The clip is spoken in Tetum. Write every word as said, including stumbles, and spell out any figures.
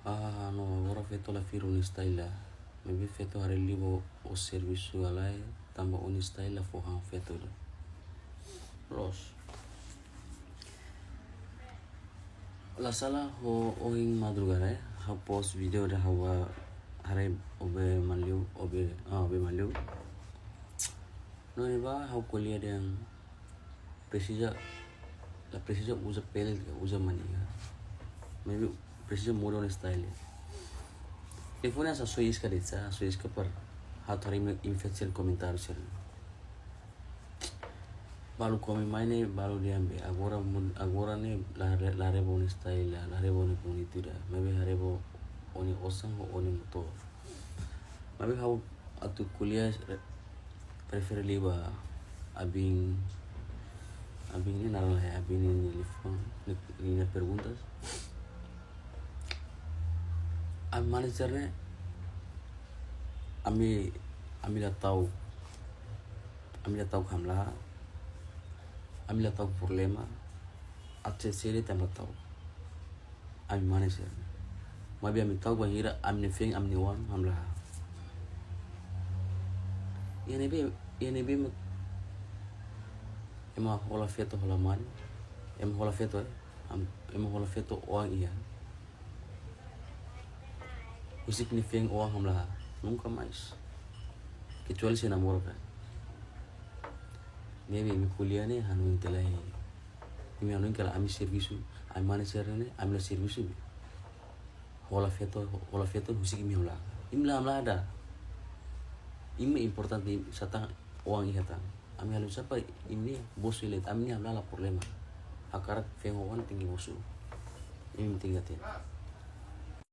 Ah, no, agora feto la fila ona style la. Maibé feto haree liu ba ó servisu halai, tanba ó-nia style la fó han feto ida. Loos. La sala ho ohin madrugada, eh. Ha'u post vídeo ida ha'u haree ó-nia maliu, ó-nia, ah, ó-nia maliu. No ne'ebá ha'u ko'alia dehan presiza, la presiza uza pele, uza mania. Maibé presiza muda ó-nia style. Telefone hasoru iska de'it, hasoru iska para ha'u haree imi-nia komentáriu sira. Balu komen mai ne'e, balu dehan be, agora mun-, agora ne'e la re-, la haree ba ó-nia style, la haree ba ó-nia bonitu ida. Maibé haree ba ó-nia osan ho ó-nia motór. Maibé ha'u atu ko'alia re-, refere liu ba Abin, Abin ne'e naran lae, Abin ne'e liafuan, ne'e, ne'e perguntas. Ami mane sira ne'e, ami, ami la ta'uk, ami la ta'uk hamlaha, ami la ta'uk problema, atu seri tanba ta'uk. Ami mane sira. Maibé ami ta'uk bainhira ami-nia feen, ami-nia oan hamlaha. Iha ne'ebé, iha ne'ebé mak ema hola feto hola mane, ema hola feto, eh, am-, ema hola feto oan iha. Husik nia feen oan hamlaha. Nunka mais. Kecuali se namora ka. Ne'ebé imi ko'alia ne'e hanoin tiha lai. Imi hanoin katak ami servisu, ami mane sira ne'e, ami la servisu be. Hola feto, hola feto husik imi hamlaha. Imi la hamlaha ida. Imi importante imi sá tan oan iha tan. Ami halo sapa imi bosu elet, ami ne'e hamlaha la problema. Hakarak feen ho oan tenke bosu. Imi tenke hatene.